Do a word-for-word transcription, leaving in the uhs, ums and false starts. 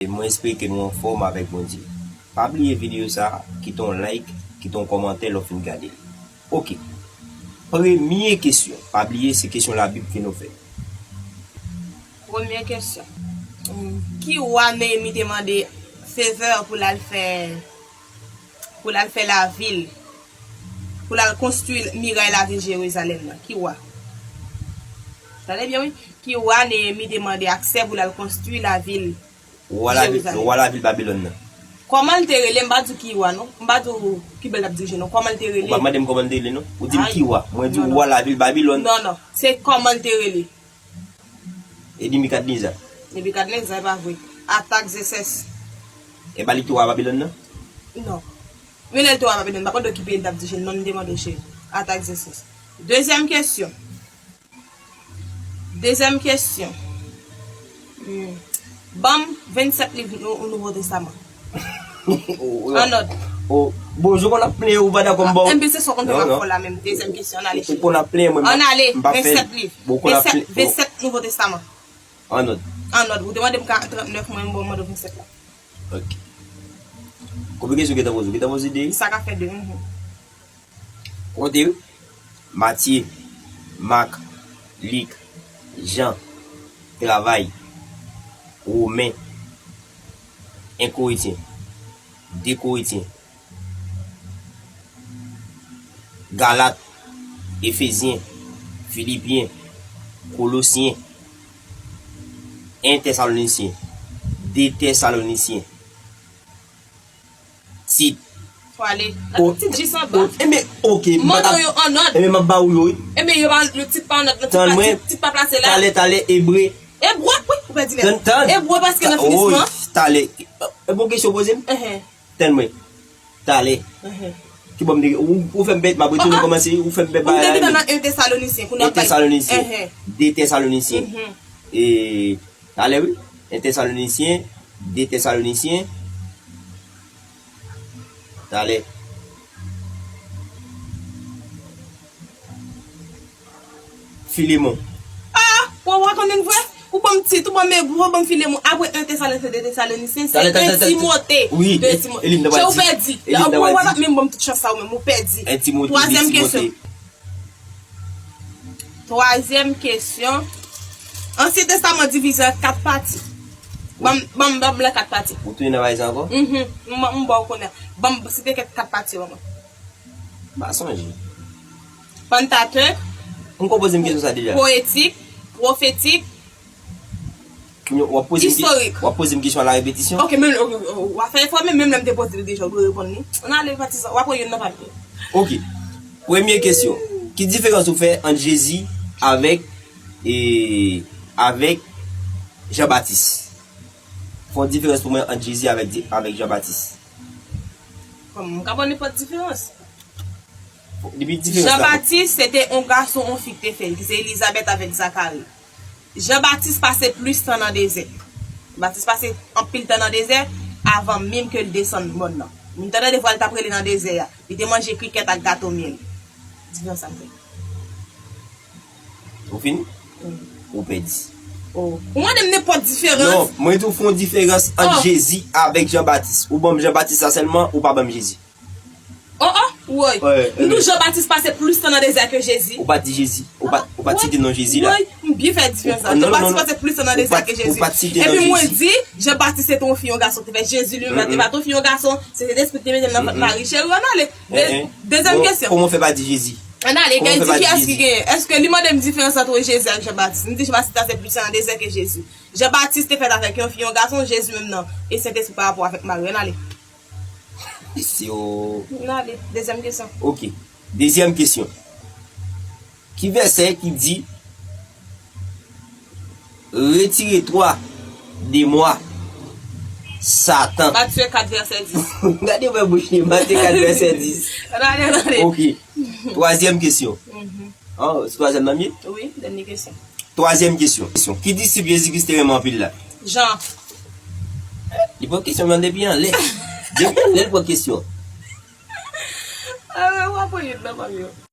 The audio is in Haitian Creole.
Mwen espere ke nou anfòm avèk Bondye. Pa bliye videyo sa, kite yon like, kite yon kòmantè lè w fin gade l. Oke. Premye kesyon. Pa bliye, se kesyon Labib ke nou fè. Premye kesyon. Ki wa Neyemi te mande favè pou l al fè, pou l al fè lavil, pou l al konstwi miray lavil Jerizalèm nan? Ki wa? Tande byen, wi. Ki wa Neyemi te mande aksè pou l al konstwi lavil Wa lavil, Jerizalèm. Wa lavil Babilòn nan. Kòman l te rele? M pa di w ki wa, non. M pa di w ki bò l t ap dirije, non. Kòman l te rele? Ou pa mande m kòman l te rele, non. Ou di m ki wa. Mwen di w wa lavil Babilòn. Non, non. Se kòman l te rele. E Nebikadneza. Nebikadneza, e pa vre. Atagzesès. E pa li ki te wa Babilòn nan? Non. Men lè l te wa Babilòn, m pa konn ki peyi l t ap dirije, non, m te mande w cheri. Atagzesès. Dezyèm kesyon. Dezyèm kesyon. Hmm. Ban m vennsèt liv Nou-, Nouvo Testaman. An òd. Oh, bonjou, konn ap plenyen ou pa dakò m ba w. Enben, se sa w konn fè m ap fè w la menm. Dezyèm kesyon, ann ale cheri. Ou konn ap plenyen mwen. Ann ale, vennsèt liv. Vennsèt, vennsèt Nouvo Testaman. An òd. An òd. Ou te mande m ka trannèf, mwen, m ba w, mande w vennsèt la. Ok. Konbyen kesyon ki te poze? Ki te poze de? Sa ka fè de, mhm. Konte yo. Matye, Mak, Lik, Jan, Travay, Women, en Korentyen, de Korentyen, Galat, Efezyen, Filipyen, Kolosyen, en Tèsalonisyen, de Tèsalonisyen, Tit. Fò ale. Tit jis anba. Enben, ok. Mande yo an òd. Enben, m ap ba ou yo, wi. Enben, yo pa, yo tit pa an òd, non, tit pa, tit, tit pa plase la. Talè, talè, Ebre. Ebre, wi, ou pèdi lè. Tann, tann. Ebre paske nan finisman. Talè. E bon kesyon poze m? Enhen. Tann mwen. Talè. Enhen. Ki bò m te, ou, ou fè m pèdi, m ap retounen kòmanse, ou fè m pèdi bagay la. Ou te nan en Tesalonisyen, kounye a. En Tesalonisyen. Enhen. De Tesalonisyen. Mhm. E, talè, wi. En Tesalonisyen, de Tesalonisyen. Talè. Filemon. Ah, ou, ou konnen vre? Ou ban m Tit, ou ban m Ebre, ou ban m Filemon. Apre en Tesalonisyen, de Tesalonisyen, se en Timote. Wi, de Timote. Ou pèdi. Ou pa menm ban m tout chans sa ou menm, ou pèdi. En Timote, de Timote. Twazyèm kesyon. Twazyèm kesyon. Ansyen Testaman divize an kat pati. Ban m, ban m, ban m lè kat pati. Ou tounen nan bagay sa ankò? Mhm. M, m ba w konnen. Ban m site kèk kat pati yo ban mwen. M pa sonje. Pantatèk. M konn poze m kesyon sa deja. Poetik, pwofetik, Kounye a, w ap poze m ke-, istorik. W ap poze m kesyon a la repetisyon? Ok, men, ok, ok, w ap fè efò, men menm lè m te poze l deja, ou dwe reponn li. Ann ale, patizan, w ap wè youn nan pa l. Ok. Premye kesyon. Ki diferans ou fè ant Jezi avèk, e, avèk Jan Batis? Fè yon diferans pou mwen ant Jezi avèk, avèk Jan Batis. Kòman m ka ba w nenpòt diferans? Depi diferans la. Jan Batis, se te yon gason, yon fi ki te fè l, ki se Elizabèt avèk Zakari. Jan Batis pase plis tan nan dezè. Batis pase anpil tan nan dezè avan menm ke l desann mòn nan. Moun tande de vwa l t ap rele nan dezè a. Li te manje krikèt ak gato myèl. Diferans sa m fè. Ou fini? Wi. Ou pèdi. Oh. Ou mande m nenpòt diferans? Non, mwen di w fè yon diferans ant Jezi avèk Jan Batis. Ou ban m Jan Batis la sèlman, ou pa ban m Jezi. Oh, oh, woy. M di w Jan Batis pase plis tan nan dezè ke Jezi. Ou pa di Jezi. Ou pa, ou pa site non Jezi la. Woy, m byen fè diferans la. Jan Batis pase plis tan nan dezè ke Jezi. Epi mwen di, Jan Batis se te yon fi, yon gason ki te fè. Jezi li menm, li pa t yon fi, yon gason. Se Sentespri ki te mete l nan vant Mari. Cheri, ann ale. De-, dezyèm kesyon. Kòman w fè pa di Jezi? Ann ale, gade, di kiyès ki genyen. Èske li mande m diferans ant Jezi ak Jan Batis? M di Jan Batis pase plis tan nan dezè ke Jezi. Jan Batis te fèt avèk yon fi, yon gason, Jezi menm nan, e Sentespri pa rapò avèk Mari. Ann ale. Mesye, o. Ann ale, dezyèm kesyon. Ok. Dezyèm kesyon. Ki vèsè ki di, retire toi de moi, Satan? Matye kat vèsè dis. Gade wè bouch li, Matye kat vèsè dis. Ann ale, ann ale. Ok. Twazyèm kesyon. Mhm. Ah, se twazyèm nan m ye? Wi, dènye kesyon. Twazyèm kesyon. Kesyon. Ki disip Jezi Kris te renmen anpil la? Jan. Li pran kesyon nan depi anlè. Depi anlè, li pran kesyon. Ah, w ap pran youn nan pa m yo.